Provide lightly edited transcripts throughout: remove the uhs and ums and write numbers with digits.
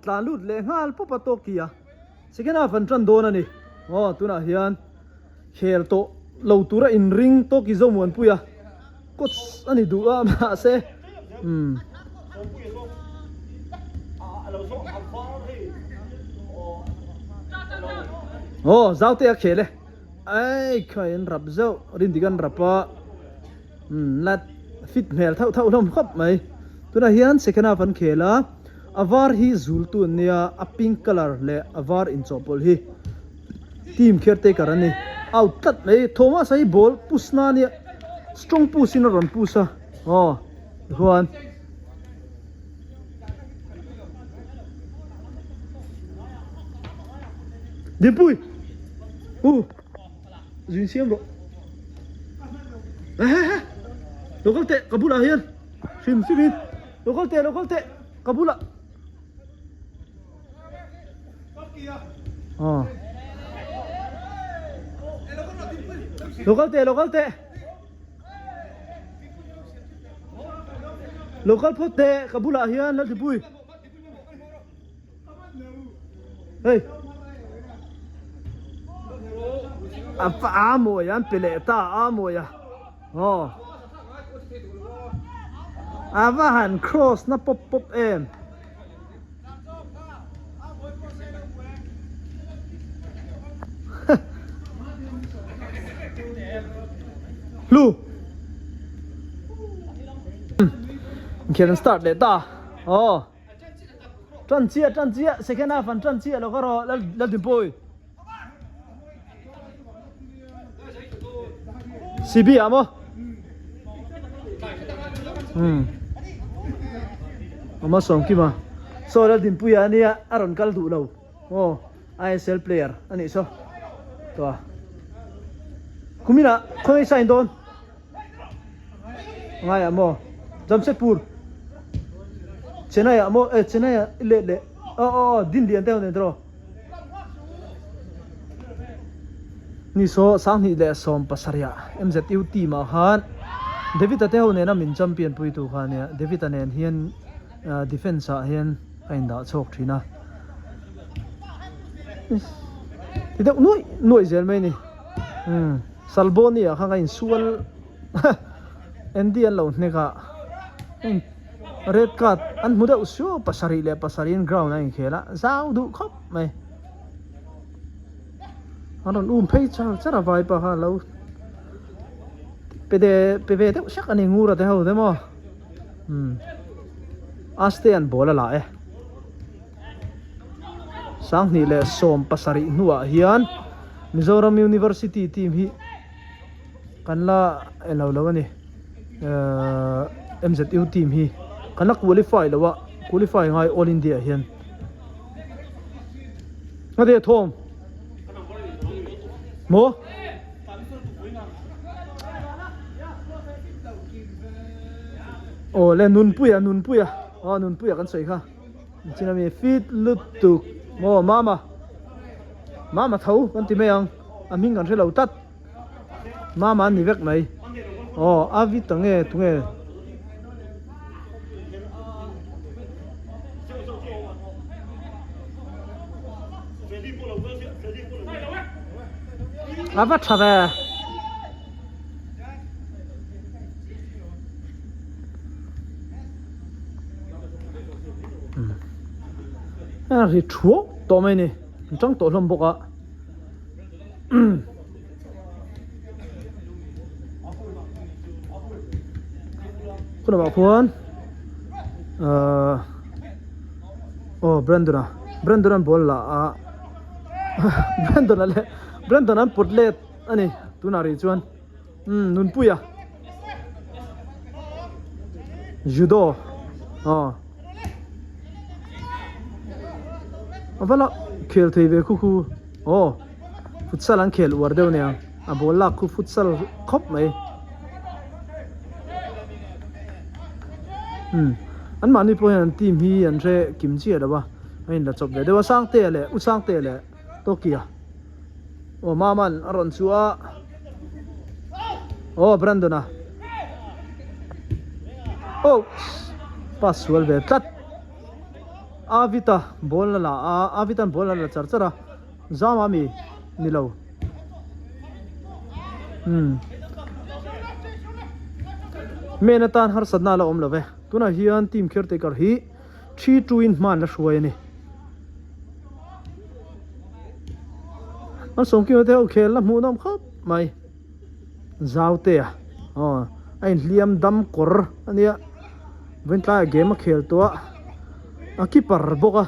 Tlan lut leh nghal pawp a tawk hi a. Second half an tan dawn a ni. Aw tunah hian khel tawh lo tura inring tawk hi Zomuanpui a coach a ni duh a mahse umm. Aw Zaute a khel e. Ai khai an rap zeuh Rindik an rap a. Umm la fit hmel thauh thauh hlawm khawp mai. Tunah hian second half an khel a, a var hi zul tu an nia, a pink colour leh a var inchawhpawlh hi team caretaker an ni. Out tlat mai, Thomas a hi ball push na ania, strong push in a rawn push a, aw tichuan. Dinpui! U! Zin siam rawh. Lo kal teh ka bulah hian hrim hrim in lo kal teh lo kal teh ka bulah. Aw. Lo kal teh lo kal teh. Lo kal phawt teh ka bulah hian Lalthipui. Hei. A a mawi an pe leh ta a mawi a. Aw. A va han cross na pawp pawp em. Hlu. Inkhel an start leh ta. Aw. Tan chiah tan chiah second half an tan chiah lo ka rawh lal Laldinpuii. CB ah maw? Hmm. Ama sawm kima. So Laldinpuii a nia a rawn kal duh lo. Aw ISL player a nih saw. Tua. Kumina khawngaih sign dawn. Ngai ah maw Jamshedpur Chennai ah maw eh Chennai ah i let leh aw aw aw din lian deuh nen tiraw ni saw 2017 ah MZU team ah khan David a te ho nena min champion pui tu kha ania David a nen hian defence ah hian a indah chhuak thin a ti deuh nuaih nuaih zel mai a ni umm. Salboni ah khan a insual Andy an lo hnek a red card an hmu deuh suau 77 in ground a inkhel a zau duh khawp mai an rawn um phei char char a vaipa kha a lo pe de pe ve deuh sak a ni ngur a te ho te maw umm Aste an ball a la e. 2017 hnuah hian Mizoram University team hi kan la en lo lo a ni ehh MZU team hi kan la qualify lo a qualify ngai all India ah hian ngate thawm maw aw le nunpuia nunpuia aw nunpuia kan sawi kha. Chin ami fit lutuk maw mama mama tho kan ti mai ang a hming kan hre lo tlat mama an ni vek mai aw a vit ang nge tunge a va tha ve. A ri thuau tawh mai a ni an tang tawh hlawm bawk a khulahah khuan ahh aw Brandon a Brandon an ball la a Brandon a leh Brandon an pawt let a ni tunah rih chuan. Umm Nunpuia Judo aw a va la khel thei ve khu khu aw futsal an khel uar deuh nia a ball lak khu futsal khawp mai umm an mahni pawh hian an team hi an hre kim chiah lo a a inla chawp ve deuh a Sangtea leh U Sangtea leh Tokyo. Aw Maman a rawn chu a Aw Brandon a Aw pass sual ve tlat. Avita ball a la a, Avita'n ball a la char char a, Zama mi ni lo. Umm. Men atan harsatna a la awm lo ve. Tunah hian team caretaker hi 3-2 in hma an la hruai a ni. An sawmkima te ho khel la hmuhnawm khawp mai. Zautea aw a inhliam dam kawr a nia vawiin tlaiah game a khel tawh a a keeper bawk a.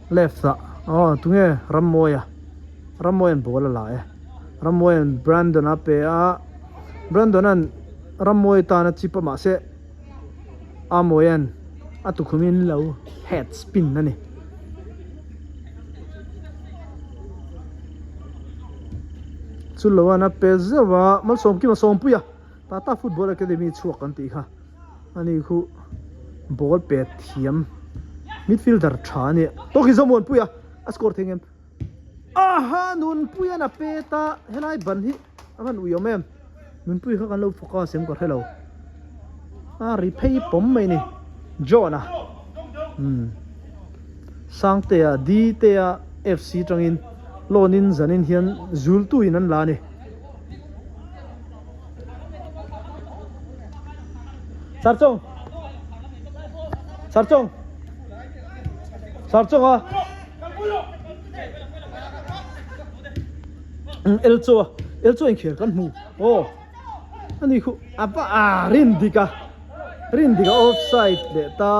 Left ah aw tunge Rammawia Rammawia'n ball a la e Rammawia'n Brandon a pe a Brandon an Rammawi tan a chip a mahse Amawia'n a tukhumin lo head spin a ni. Chu lo an a pe zeuh a Malsawmkima Sawmpuia Tata Football Academy chhuak kan tih kha. Ani khu ball pet thiam midfielder tha a ni. Tawk hi Zomuanpui a, a score thei ngem. Aha Nunpuian a pet a, helai ban hi a van ui awm em. Nunpui kha kan lo focus em ka hre lo. A ri phei pawm mai ni. John a. Umm. Sangtea Dtea FC tangin loan in zanin hian zultu in an la a ni. Sarchawng Sarchawng Sarchawng a Elcho a Elcho inkhel kan hmu aw ani khu a va a rin dik a rin dik a offside leh ta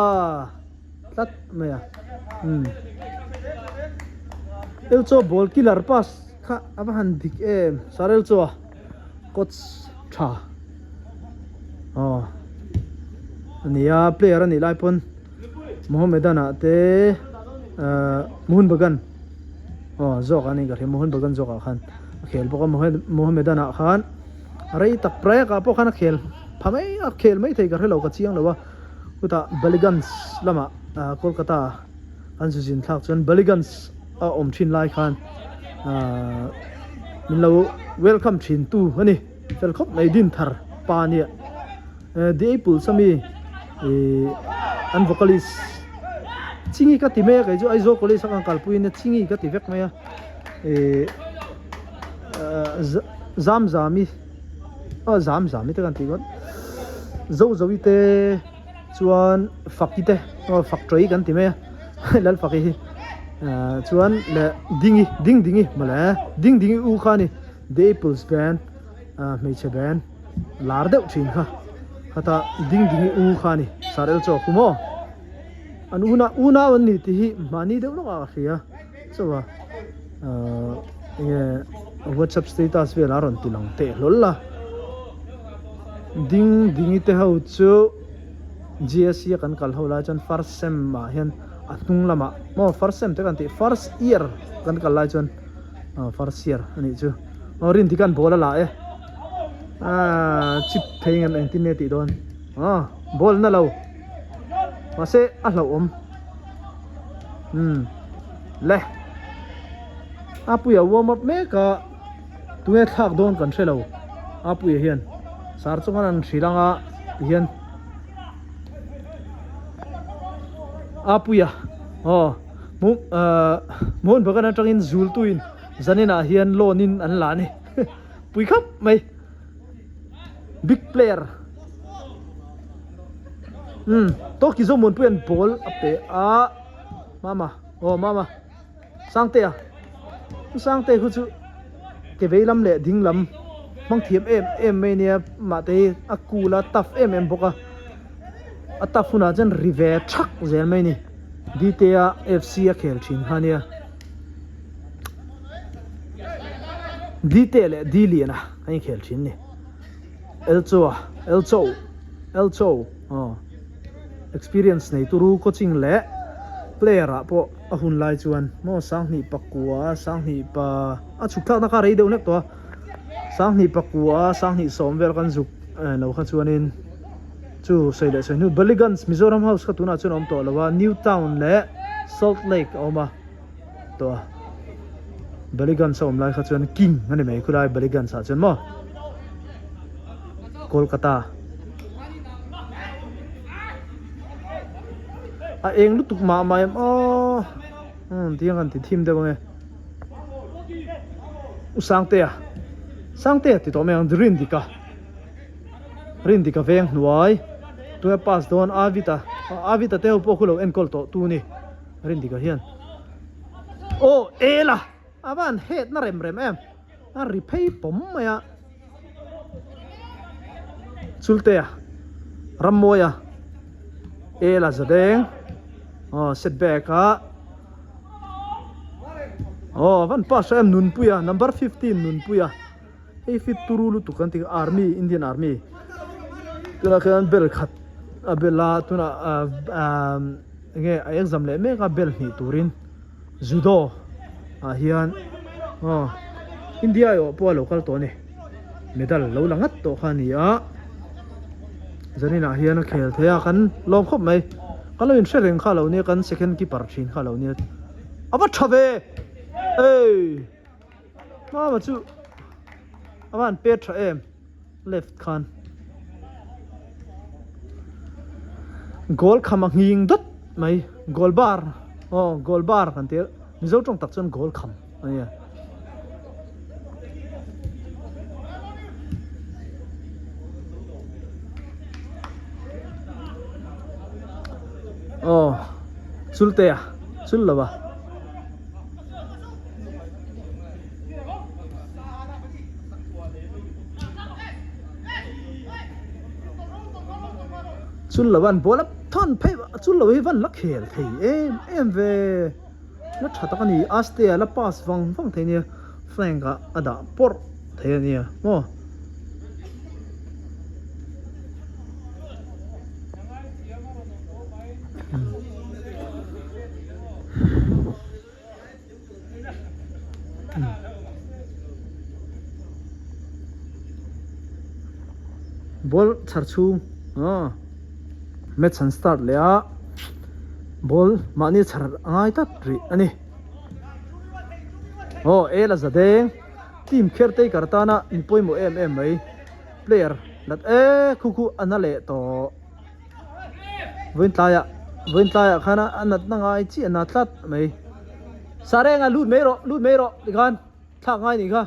tlat mai a umm Elcho ball killer pass Kha a va han dik em Sarel chu a coach tha aw a ni a player a nih lai pawn Mohammedan ah te ahh Mohun Bagan aw zawk a ni ka hria Mohun Bagan zawk ah khan a khel bawk a Mohammedan ah khan rei tak Prayak ah pawh khan a khel pha mai a khel mai thei ka hrelo ka chiang lo a chutah Ballygunge lamah ahh Kolkata an zu zin thlak chuan Ballygunge a awm thin lai khan ahh min lo welcome thin tu a ni fel khawp mai din thar pa a nia eh the apple sami ihh an vocalist chingi ka ti mai a kei chu Aizawl college a kan kalpui in a chingi ka ti vek mai a ihh ahh zamzami aw zamzami te kan tih ngawt zozovi te. Chuan faki te aw fak tawih kan ti mai a lal faki hi ah chuan leh dingi ding dingi mawle ding dingi u kha a ni the apples band ah hmeichhe band lar deuh thin kha khata ding dingi u kha a ni sar el chaw khu maw an una unau an ni tih hi mahni deuh lawk ah ka hria chauh a ah enge whatsapp status vel a rawn ti lang teh hlawl a. Ding dingi te ho chu GSC a kan kal ho lai chuan first sem ah hian a hnung lamah maw first sem te kan tih first year kan kal lai chuan ah first year a nih chu aw Rindikan ball a la e ah chip phei ngem engtin nge tih dawn ah ball na lo mahse a hlauhawm umm le a puia warm up mek a. Tunge thlak dawn kan hre lo Apuia hian sar chunga an hrilh anga ti hian Apuia aw hmuh ahh Mohun Bagan atangin zultuin zaninah hian loan in an la a ni pui khap mai big player umm Tawki Zomuanpuia'n ball a pe a mama aw mama. Sangtea Pu Sangtea khu chu ke vei lam leh ding lam hmang thiam em em mai ania mahte hi a cool a tough em em bawk a a tough hunah chuan ri ve thak zel mai a ni Dtea FC a khel thin kha ania Dtea leh Dliana a inkhel thin a ni Elchoa Elcho Elcho aw experience nei turu coaching leh player ah pawh. A hun lai chuan maw sanghnih pakua sanghnih pa a chhuk thlakna kha rei deuh hlek tawh a sanghnih pakua sanghnih sawm vel kan zuk lo kha chuanin chu sawi leh sawi hnu Ballygunge Mizoram house kha tunah chuan a awm tawh lo a New Town leh Salt Lake a awm a tawh a Ballygunge a awm lai kha chuan king a ni mai khulai Ballygunge ah chuan maw Kolkata. A eng lutuk mah mah em aw. Umm tiang kan ti thim deuh ange. U Sangtea. Sangtea ti tawh mai ang Rindika. Rindika veng hnuai. Tunge pass dawn Avita. Avita te ho pawh khu lo enkawl tawh tu ni. Rindika hian. Aw Ela! A van het na rem rem em. A ri phei pawm mai a. Chultea Rammawia Ela Zadeng aw set back a aw van pass em Nunpuia number 15 Nunpuia hei fit turu lutuk kan ti army Indian army tunah khian bel khat a bel a tunah ah enge a exam leh mek a bel hnih turin. Judo ah hian aw India erawh pawh a lo kal tawh a ni medal lo la ngat tawh kha a ni a zanin ah hian a khel thei a kan lawm khawp mai kan lo inhre reng kha a lo nia kan second keeper thin kha a lo nia a va tha ve ei mama chu a van pet tha em. Left khan goal kham a nghing dawt mai goal bar aw goal bar kan tih mizo tawng tak chuan goal kham a nia. Aw chulte a chul lo a. Chul lo an ball a thawn phei chul lo hi van la khel thei em em ve la tha tak a ni Aste a la pass vang vang thei nia flank ah a dah pawrh thei a nia maw. Ball chhar chhung aw match an start leh a ball mahni chhar a ngai tlat rih a ni aw el a za deng team caretaker tana in pawimawh em em mai player lat e khu khu a na leh tawh. Vawiin tlaiah vawiin tlaiah khan a natna ngai chiah na tlat mai Sarenga lut mai rawh lut mai rawh tikhan thlak ngai nih kha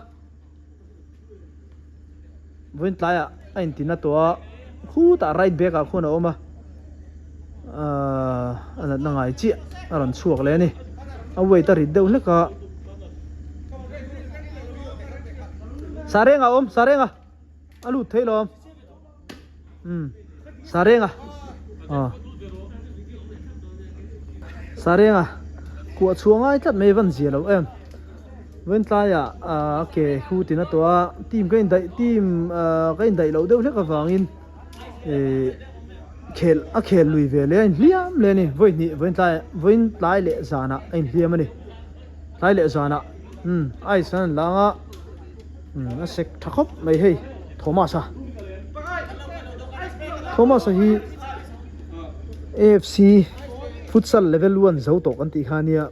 vawiin tlaiah a intina tawh a khutah right back ah khuan a awm a ahh a natna ngai chiah a rawn chhuak leh a ni a weight a rit deuh hlek a Sarenga a awm Sarenga a lut thei lo. Um Sarenga aw Sarenga kuah chhuah ngai tlat mai van zia lo em vawiin tlaiah ah a ke hu tin a tawh a team ka indaih team ah ka indaih loh deuh hlek avangin ih khel a khel lui ve leh a inhliam leh a ni vawi hnih vawiin tlaiah vawiin tlai leh zanah a inhliam a ni tlai leh zanah um ice an lang a. Umm a sek tha khawp mai hei Thomas a Thomas a hi AFC futsal level 1 zo tawh kan tih kha ania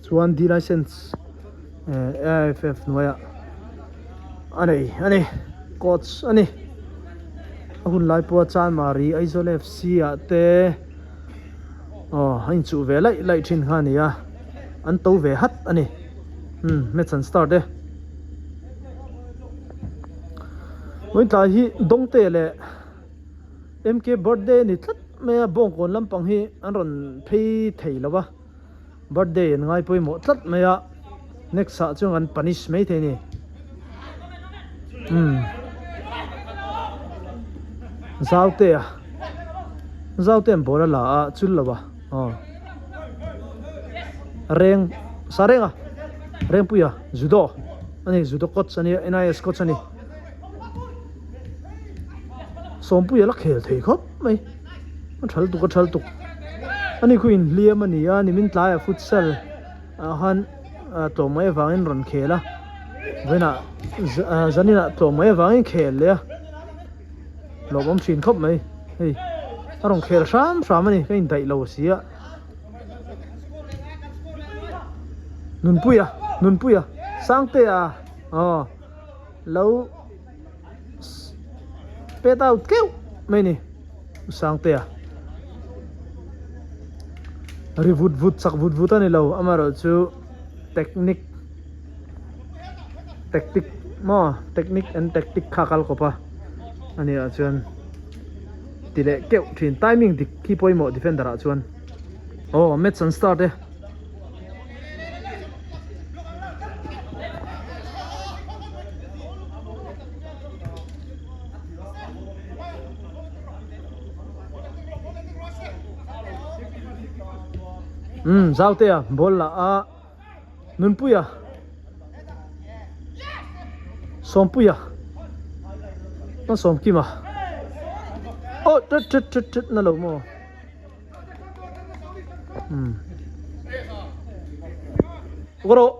chuan D license eh AIFF hnuaiah a nei a ni coach a ni a hun lai pawha Chanmari Aizawl FC ah te aw a inchuh ve laih laih thin kha a ni a an to ve hat a ni umm match an start e. Vawiin tlai hi Dawngte leh MK birthday a ni tlat mai a Bawngkawn lampang hi an rawn phei thei lo va birthday an ngai pawimawh tlat mai a next ah chuan kan punish mai thei a ni umm Zaute a Zaute an ball a la a chul lo a aw reng sa reng a Rengpuia judo a ni judo coach a nia NIS coach a ni Sawmpuia la khel thei khawp mai a thal tuk a thal tuk a ni khu inhliam a ni a nimin tlaiah futsal ah khan tlawm mai avangin rawn khel a vawiinah zaninah tlawm mai avangin khel leh a lawmawm thin khawp mai hei a rawn khel hram hram a ni ka indaih lo si a. Nunpuia Nunpuia Sangtea aw lo pet out keuh mai a ni Sangtea. Ri vut vut chak vut vut a ni lo amaherawhchu technique tactic maw technique and tactic kha a kal kawp a a ni ah chuan ti leh keuh thin timing dik khi pawimawh defender ah chuan aw match an start e. Umm Zautea ball la a Nunpuia Sawmpuia Hma Sawmkima Aw tet tet tet tet na lo maw Umm Rawh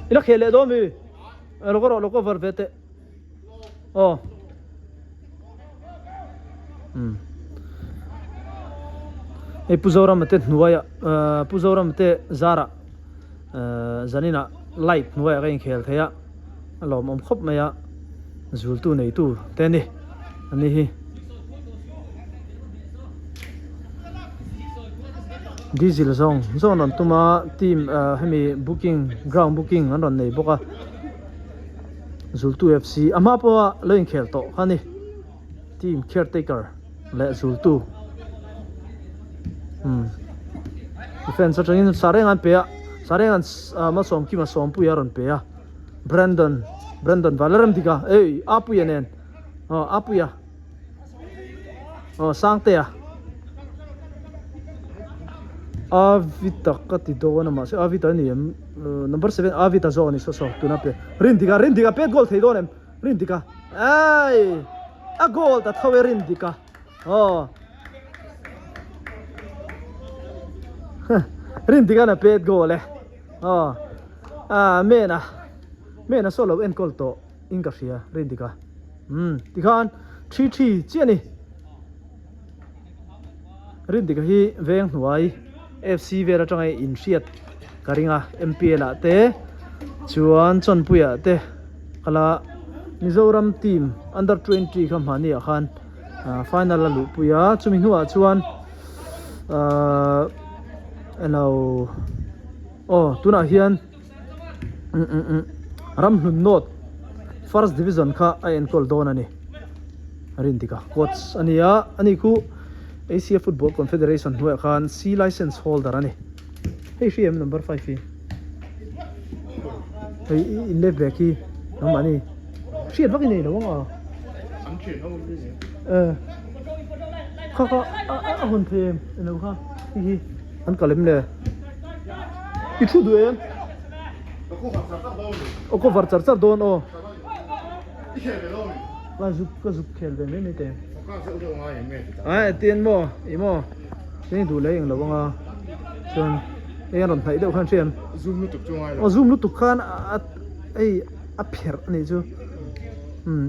Ila khel leh dawn mi Rawh lo cover ve teh. Aw. Um. Hei Pu Zorama te hnuaiah uh, Pu Zorama te zarah uh, zaninah light hnuaiah ka inkhel thei a, a lawmawm khawp mai a, zultu neitu te a ni, ani hi. Diesel zawng zawng an rawn tum a, team uh, hemi booking ground booking an rawn nei bawk a. Zultu FC a hma pawha lo inkhel tawh kha a ni team caretaker leh Zultu umm defence atangin Sareng an pe a Sareng an Malsawm Kima Sawmpuia a rawn pe a Brandon Brandon Valeramdika ei Apuia nen aw Apuia. Aw Sangtea Avita ka ti dawn a mahse Avita a ni em number 7 Avita zawk a ni saw saw tuna pe Rindika Rindika pet goal thei dawn em Rindika ai a goal ta tho e Rindika aw Rindika na pet goal e aw a mena mena saw lo enkawl tawh in ka hria Rindika umm tikhan thi thi chiah a ni Rindika hi veng hnuai FC vel atanga in hriat ka ring a MPL ah te chuan Chawnpui ah te kala Mizoram team under 20 kha hmahni ah khan final a luhpui a chumi hnuah chuan ahh elo aw tunah hian. Ramhlun North First Division kha a enkawl dawn a ni. Rindika coach a ni a, ani khu Asia Football Confederation hnuaiah khan C license holder a ni. Hei hri em number 5 hi? Hei in left back hi nangmah ni. Hriat vak i nei lo ang a. An thian ho hi ni. Eh. Kha kha a hawn thei em? Elo kha hi hi an kal em le? I thu duh em? Ka cover char char dawn ni. Aw cover char char dawn aw. I khel ve dawn ni. Ka zuk ka zuk khel ve mai mai te. Ka zeuh zeuh ngai em nge ti ta. Ai tin maw i maw tin duh leh eng lo anga chuan hei an rawn hnaih deuh khan hria em. Zoom lutuk chu ngai lo. Aw zoom lutuk khan a hei a pherh a nih chu umm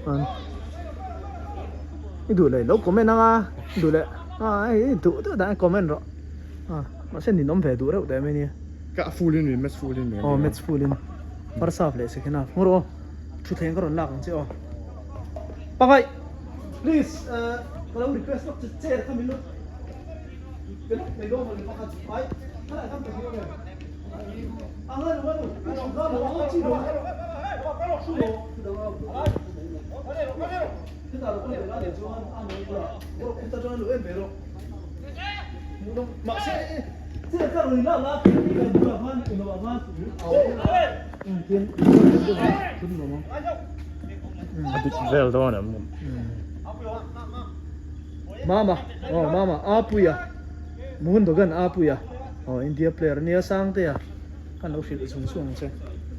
an i duh leh lo comment anga duh leh a hei duh duh dan comment rawh. A mahse ninawm ve duh reuh teh mai nia. Ka a full in mi match full in mi. Aw match full in first half leh second half ngawr aw thutthleng ka rawn lak ang che aw. Pangai please ka lo request lawk che chair kha min lo pe lawk mai dawn mawle pakhat ai khalai khan pe thei awm em a ngai lo ngai lo thu lo lo chi lo thu lo thu dang a hetah lo kal ve la leh chuan a nawi bulah ngawr khuta tanga lo en ve rawh. A dik vel dawn em? Mama, oh mama, Apuia, Mohan Bagan Apuia, oh India player ania Sangtea, kan lo hrilh chung chung ang che.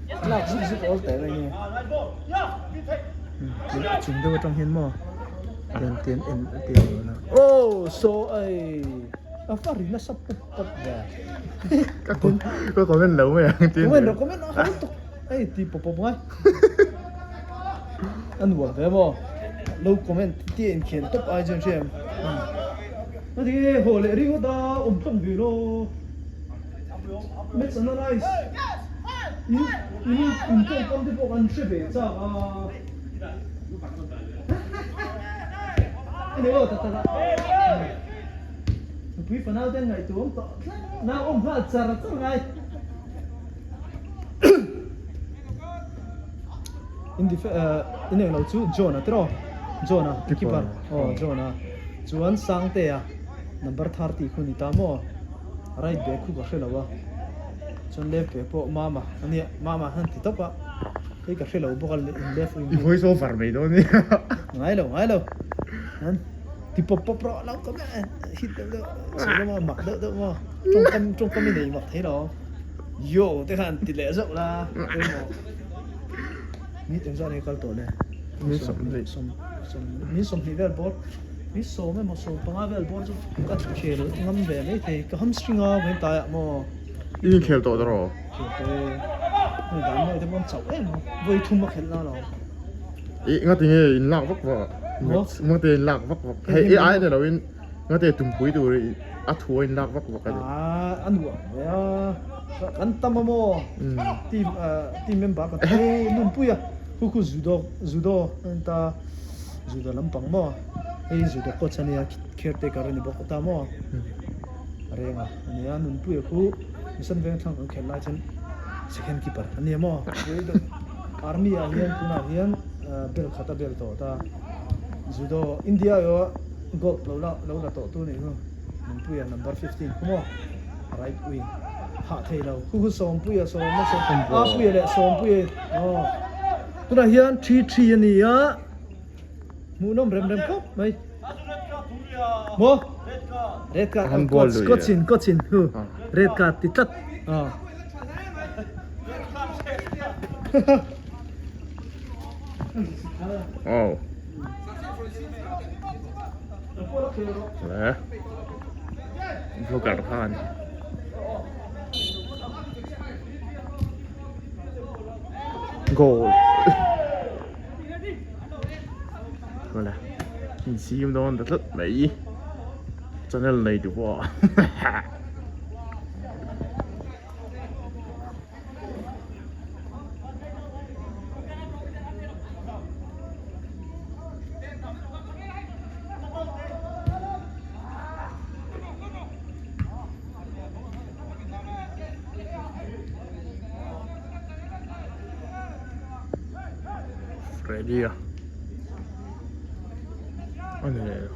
Lak zuk zuk awl teh mai nge. Chung deuh atang hian maw. Tian tian en tian lo na. Oh so ai a fa ri nasa pop pop ve. Ka ka comment lo mai ang tin. Comment ro comment a hau tuk. Ai ti pop pop ngai. An nuam ve maw. Lo comment ti en khian top ai chuan hriam. Na ti ho le ri ngawt a awm tlawng ve lo. Match analyze. In in in tawngkam te pawh kan hre ve chak a. Nupui fanau te an ngaihtuah awm tawh tlat. Nau awm nghal char char ngai. In def in englo chu John a tiraw? John a keeper aw John a chuan Sangtea number 30 khu ni ta maw? Right back khu ka hre lo a chuan left back pawh Mama ania Mama han ti tawp a hei ka hre lo bawk a in left wing I voice over mai dawn nia. Ngai lo ngai lo an ti pawp pawp rawh lo ka ber hit deuh deuh sawi lama mak deuh deuh maw tawngkam tawngkam i nei mak thei lo. Yo te khan ti leh zauh la pawimawh. Ni eng zat nge kal tawh le? Ni sawmhnih. Sawm sawm ni sawmhnih vel bawr ni sawm emaw sawm panga vel bawr chu ka khel ngam ve mai thei ka hamstring a vawiin taiah maw. I inkhel tawh tawh rawh. Khel tawh e. Hei dan mawi te pawh an chauh em a vawi thum a khelh na lo. I ngati nge in lak vak vak ngati in lak vak vak hei i ai ni lo in ngati tumpui tur i a thu a in lak vak vak a ni. Aaa a nuam ve a, kan tam a maw team team member kan hei nunpui a khu khu judo judo a ni ta judo lampang maw hei judo coach a nia caretaker a ni bawk ta maw renga a nia nunpui a khu mission vengthlang kan khelh lai chuan second keeper a nia maw army ah hian tunah hian bel khat a bel tawh ta judo India erawh Gold lo la lo la tawh tu nih chu Nunpuia number 15 khu maw right wing hah thei lo khu khu Sawmpuia sawm a sawm Apuia leh Sawmpuia aw tunah hian 3-3 a ni a hmuhnawm rem rem khawp mai maw red card coach coach in coach in hu red card ti tlat aw Aw. Le. Vlogger khan. Goal. Le. In siam dawn ta tlat mai. Channel nei tu pawh. Freddy a a ni leh lo.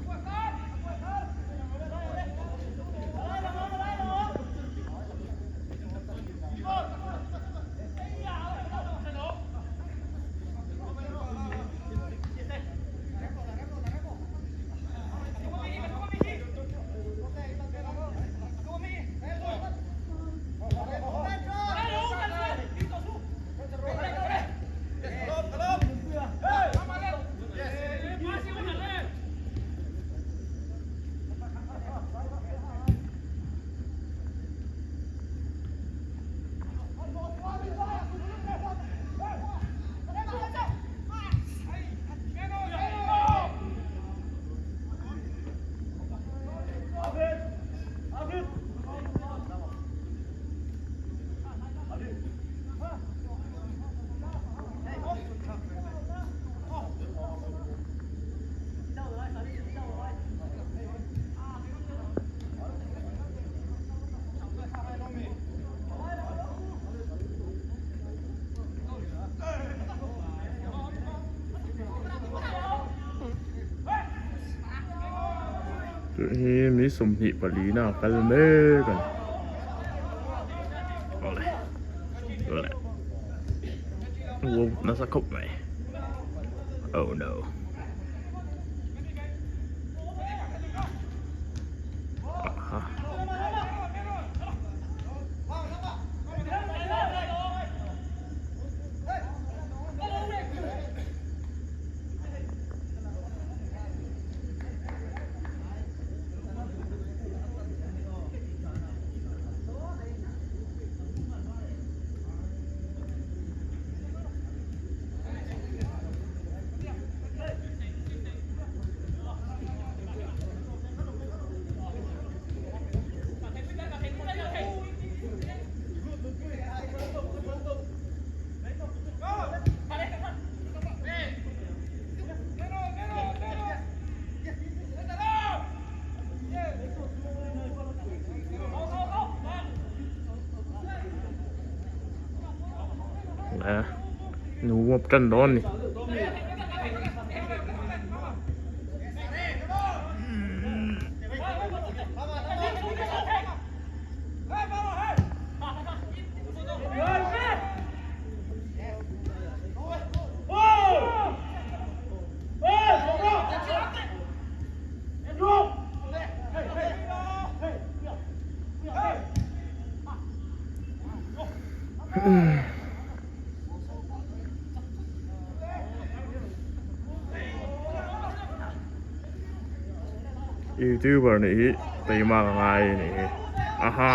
Hi mi 24 na kal mek a ni awle awle nasa khawp mai oh no. Le nu ngawp tan dawn a ni. Youtuber nih hi keimah ka ngai a nih hi aha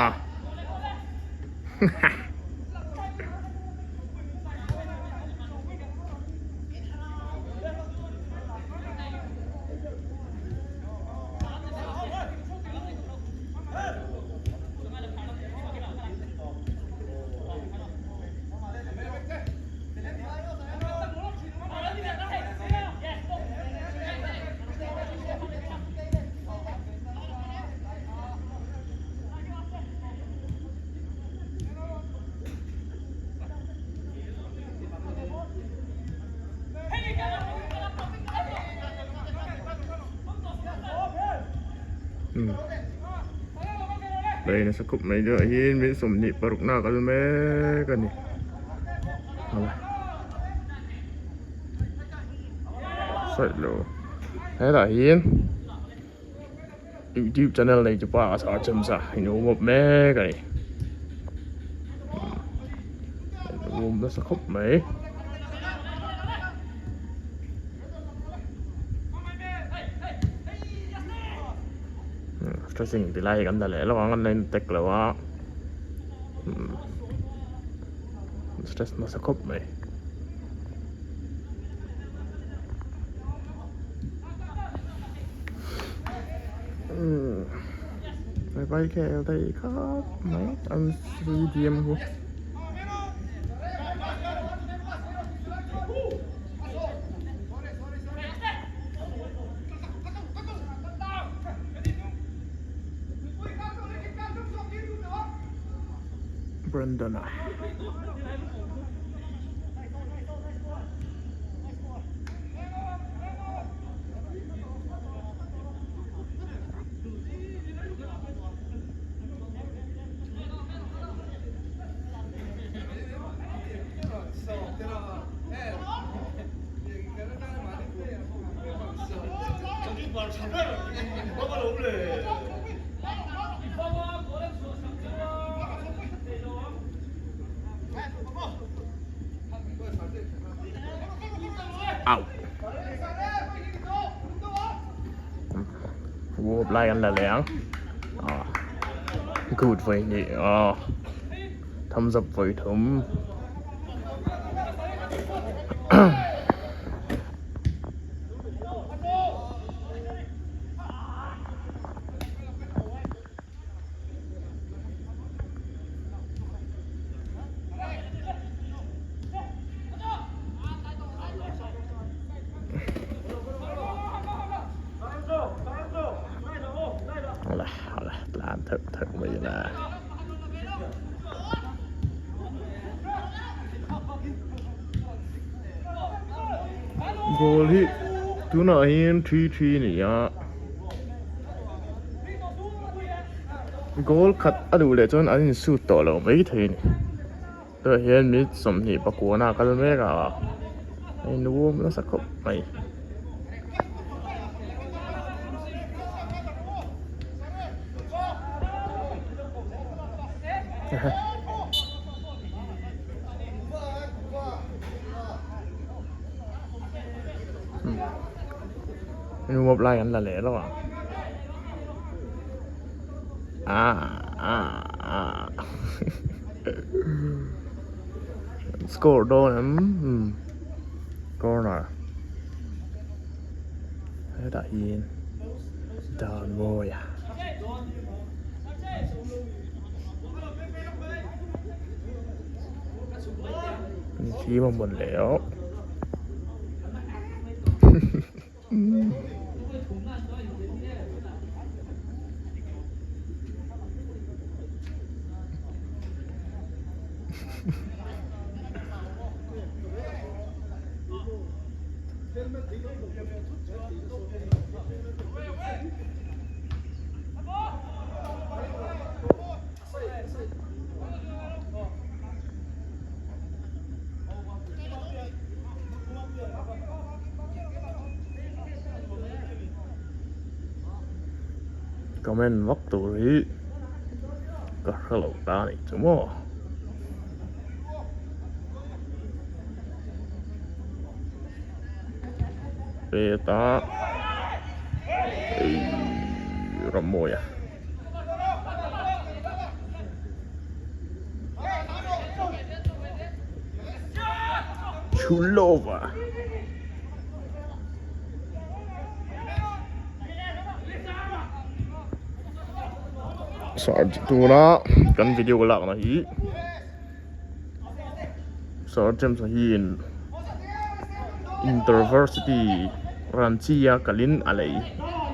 Đây nasa khup mai deuh hi min 26 na kal mek a ni. Sailo hetah hian youtube channel nei chu pa a char chem sa in awm awp mek a ni awm nasa khawp mai. Dressing ti lai hi kan la leh lawk ang an la in tek lo a. Stress nasa khawp mai. Vai khel thei khawp mai an stadium khu. Brandon a. Au. Warp lai an la leh ang. Ah. Good vawi hnih. Ah. Thumbs up vawi thum. Awle tlan theuh theuh mai ila. Goal hi tunah hian 3-3 a ni a. Goal khat a duh leh chuan an insut tawh lo mai thei a ni. Tunah hian minute 29 a kal mek a, a inwm nasa khawp mai. Inwm lai an la leh lo ang. Score dawn em corner hetah hian dan mawi a. Thim a mawn leh awh. Comment vak tur hi ka hre lo ta a nih chu maw. Peta ei rammawi a. Chulova. Tuna kan video lakna hi Sir James a hian Interversity Ranchi a kalin a lei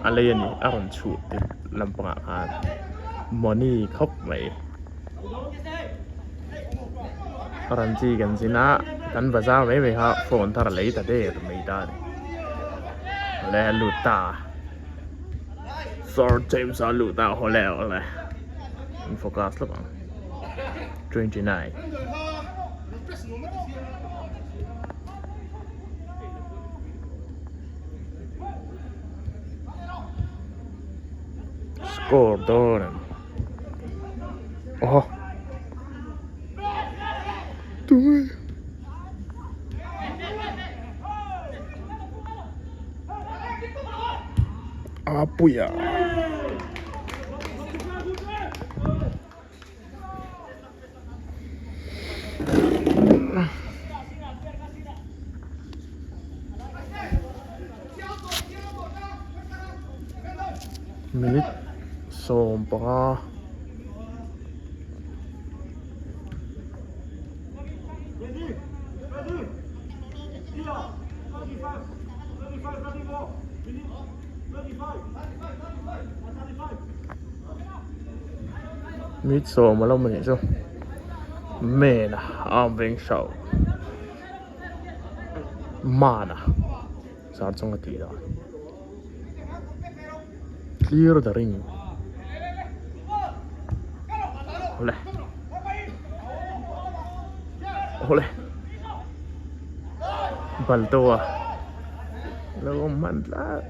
a lei a ni a rawn chhuh tirh lampangah khan money khawp mai Ranchi kan zin a kan bazar mai mai kha phone thar a lei ta der mai ta a ni awle a lut ta Sir James a lut ta awle awle an focus lawk ang. 29. Score dawn em? Oho. Tunge. Apuia. Minute 15. Mit sawm a lo awm a nih chu men a arm veng hrauh man a zar chang a tih dan clear the ring awle awle balto a lo awm hman tlat.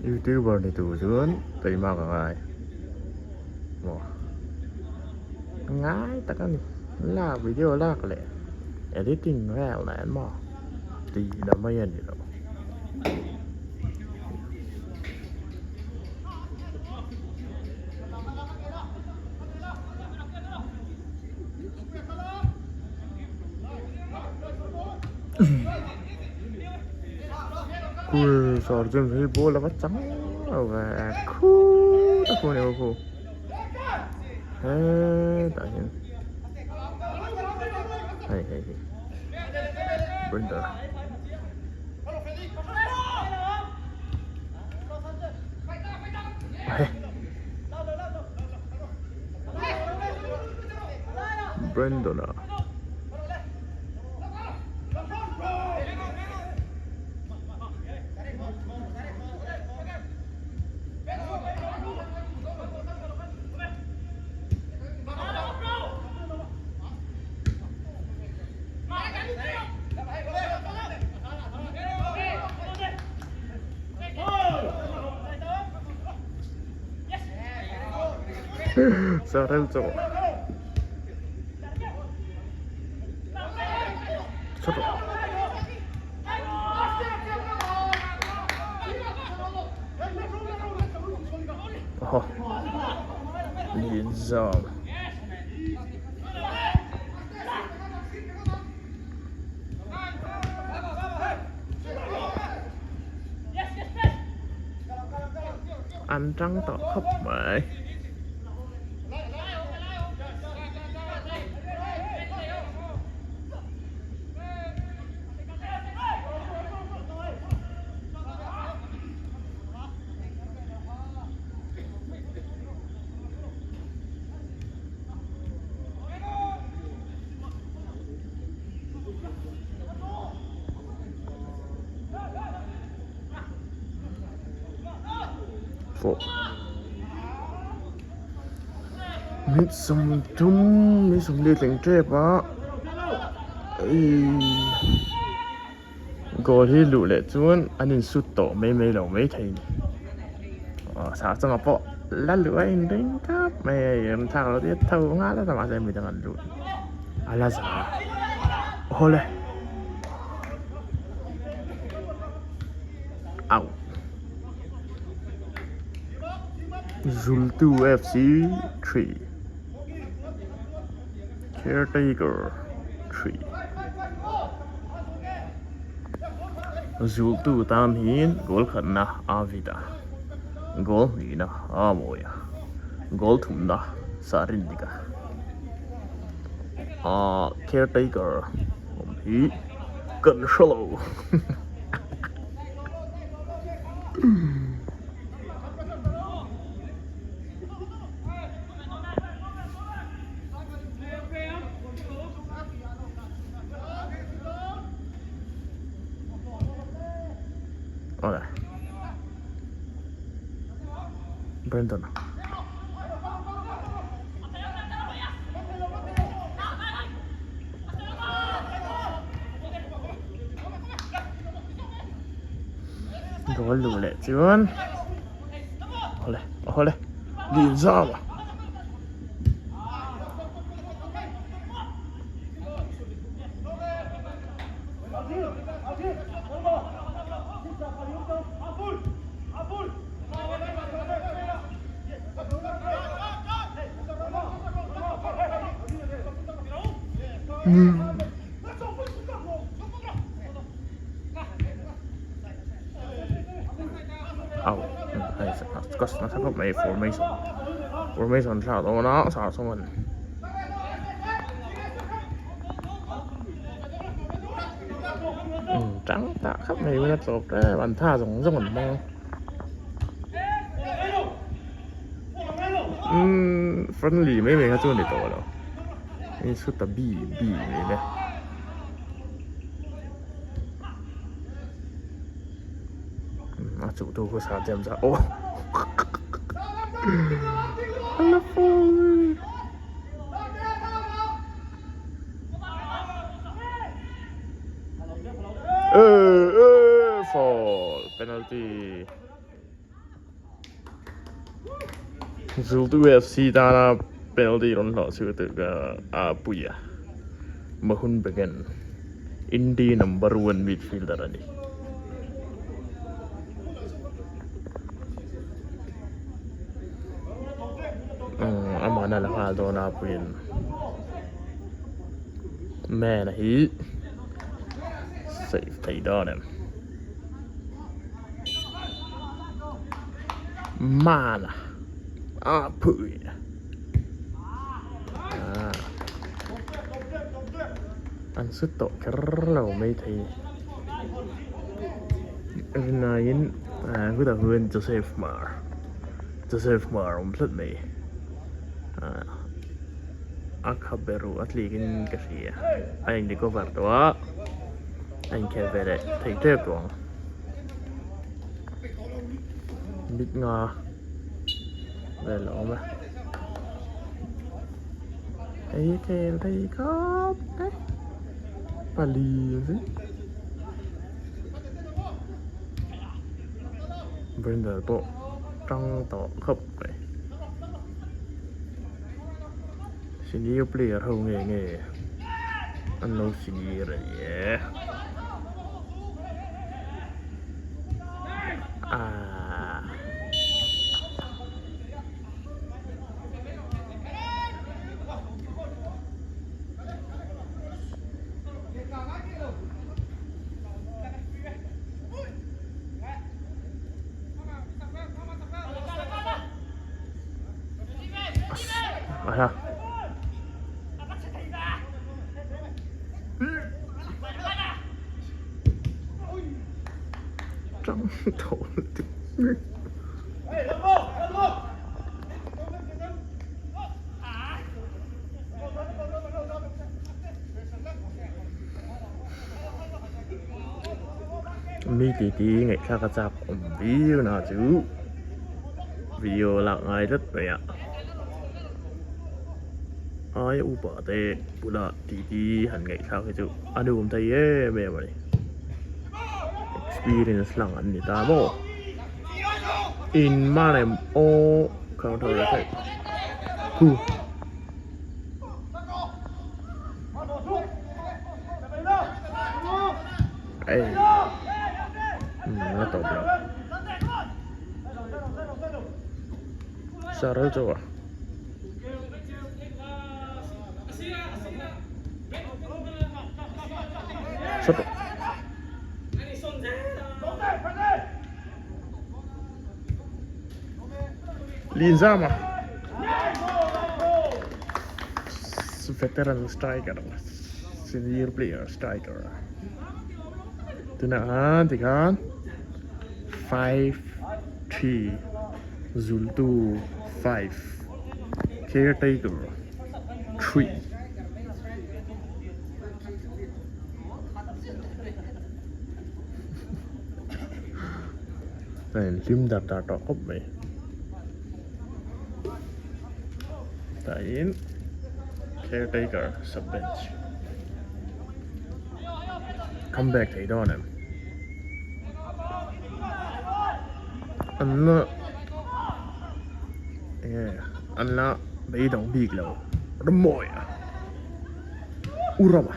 Youtuber ni tur chuan keimah ka ngai maw ngai tak a ni lak video lak leh editing vel nen maw tih na mai a ni lo. Kul sawr chuan hei ball ava chang lo ve khut a khu ni khu hetah hian hei hei hei blender Brandon a. Sarel chu Oho Linzam An tang tawh khawp mai. Pawh mit sawmthum ni sawmli tling tep a goal hi luh leh chuan an insut tawh mai mai lo maithei a ni sah chungah pawh la luh a inring thap mai a hei an thlak loh tir tho nghal a mahse midang an luh a la za awle auh Zultu F_C 3 Caretaker 3 Zultu tan hian goal khatna a vit a goal hnihna a mawi a goal thumna sah rin dik a ahh caretaker awm hi kan hre lo. Awle Brandon Goal luh leh chuan awle awle lin zam a. Au hei ka nasa khawp mai formation formation thlak dawn a sah chuan tang tak khawp mai a tawp reng an tha zawng zawng an hmang umm friendly mai mai kha chu a ni tawh lo hei chuta b b mai le. A chuh tu khu sa chem sa aw ala phone ê ê foul penalty Zultu FC tana penalty rawn hlawh chu tih ka a pui a Mohun Bagan Indy number one midfielder a ni. Amahna la nghal dawn a puiin man a hi save thei dawn em. Mana a phui an su tawh kher lo maithei rinaiin khutah khuan Joseph Hmar Joseph Hmar a awm tlat mai a khabe ruh a tlik in ka hria a in recover tawh a a inkhel ve leh thei tep tawh ang. Mit nga vel a awm a hei khel thei khawp mai pali ang chu Brenda pawh tang tawh khawp mai senior player ho nge nge an lo senior a ni e. Ah. Aha. Tang tho lutuk. Mi titi ngaihthlak a chak awm viau na chu video lak ngai tlat mai a aia upa te bula titi han ngaihthlak hi chu a nuam thei em em a ni experience lang an ni ta maw in marem aw counter attack hu. Ei umm a tawp lo Saral chu a Sat Linzama Veteran striker Senior player striker Tunah khan tikhan 5 3 Zultu 5 Caretaker 3 A inhlim dar dar tawh khawp mai. Tain caretaker sub bench come back thei dawn em? An la enge an la beidawng bik lo rammawi a u rama.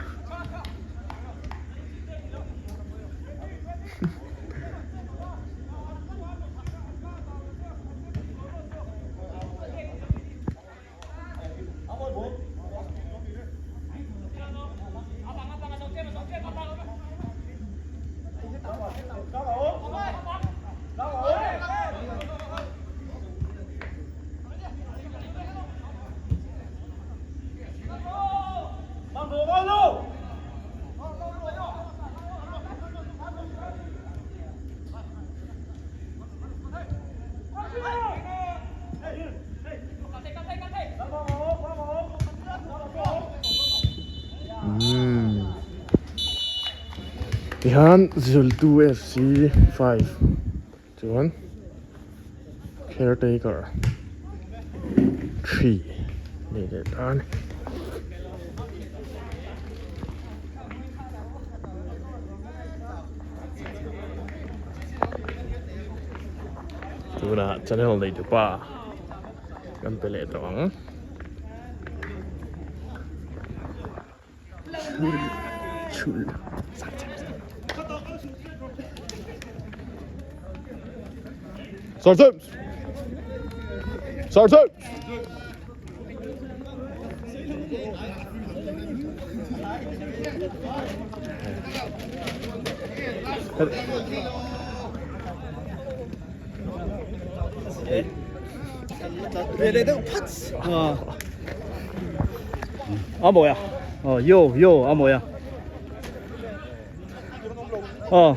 Tihian Zultu FC 5 chuan caretaker 3 ni leh ta a ni. Tunah channel nei tupa kan pe leh tawh ang. Chul Sergeant! Sergeant! A mawi a aw yo yo a mawi a aw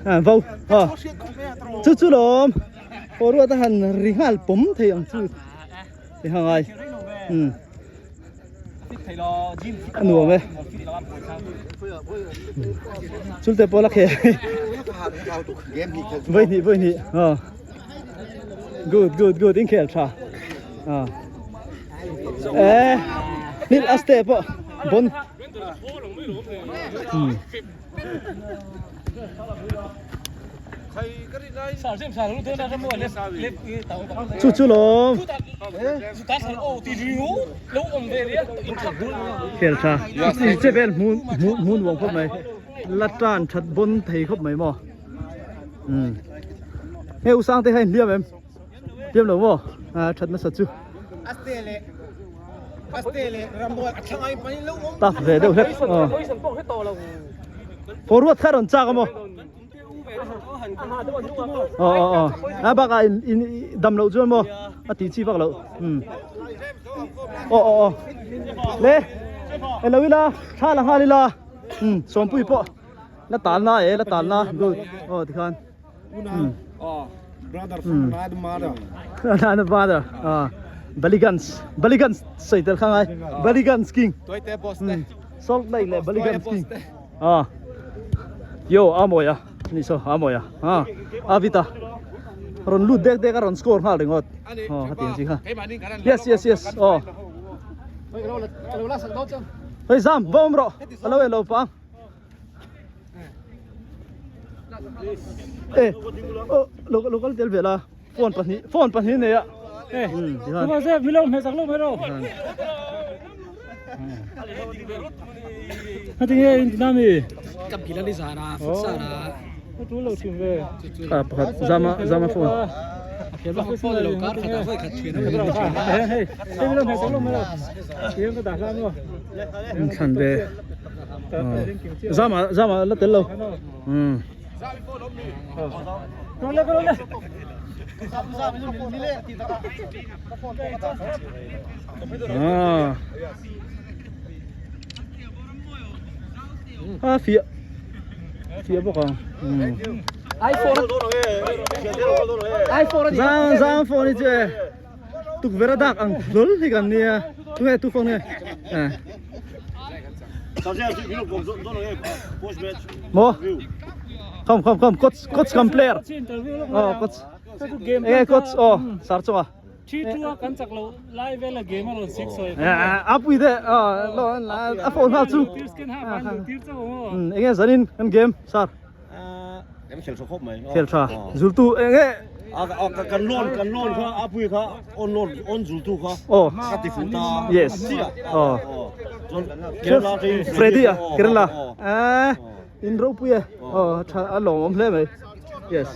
an vo aw chu chu lawm aw ruat a han ri nghal pawm thei ang chu ti hang ai um a nuam e chulte pawh la khel vawi hnih vawi hnih aw good good good in khel tha aw e nil aste pawh bon um Chu chu lawm. Khel tha. Che vel hmun hmun wong khawp mai. La tan that bon thei khawp mai maw. Um. He usang te kha in hliam em? Hliam lo maw? A that nasa chu. Tak ve deuh hlek. Forward kha rawn chak a maw? Aw aw aw. A bakah in in dam loh chuan maw a tih chi vak loh. Um. Aw aw aw. Le elo ila thla la nghal ila. Um sawmpui pawh la tal na e la tal na good. Aw tikhan. Um. Brother from another mother. Another mother. Ah. Baligans. Baligans sawi tel kha ngai. Baligans king. Tuaite boss te. Salt Lake leh Baligans king. Ah. Yo a mawi a. Ni saw a mawi a. Ah. A vit a. Rawn lut dek dek a rawn score nghal ringawt. Aw a ti ang chi kha. Yes yes yes. Aw. Hei zam va awm rawh. A lo e lo pang. E oh lo lo kal tel vel a phone pahnih phone pahnih nei a e kuma se milo hme sak lo mai ro hati nge in tina mi kam phila ni zara futsal a tu lo thim ve a pakhat zama zama phone a phone lo kar khat a voi khat thina hei hei milo hme sak lo mai ro tiang ka dah hlan mo thlan ve Zama zama la tel lo. Um. Ah. A fia. Fia bawk ang. Um. iPhone iPhone Zang zang phone hi chu e. Tukverh a dak ang hlawl hi kan nia tunge tu phone nge eh maw come come come coach coach come player oh coach enge coach oh sar chunga a pui de a phone nghal chu enge zanin kan game sar Em khel tha khawp mai. Khel tha. Zultu enge kan loan kan loan kha a pui kha on loan on zultu kha. Oh. Ka ti fu ta. Yes. Oh. Kerala te Freddy a Kerala. Eh in ro pui e. Oh tha a lawm awm hle mai. Yes.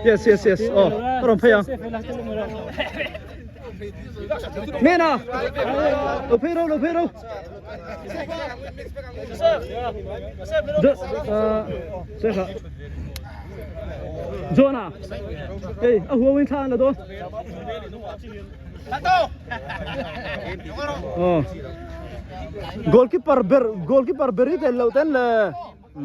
Yes yes yes. Oh a rawn phei ang. Mena. Lo phei ro lo phei ro. John à Ê, a hua win thla là đó. Ờ. Goalkeeper ber goalkeeper ber hi tel lo ten le. Ừ.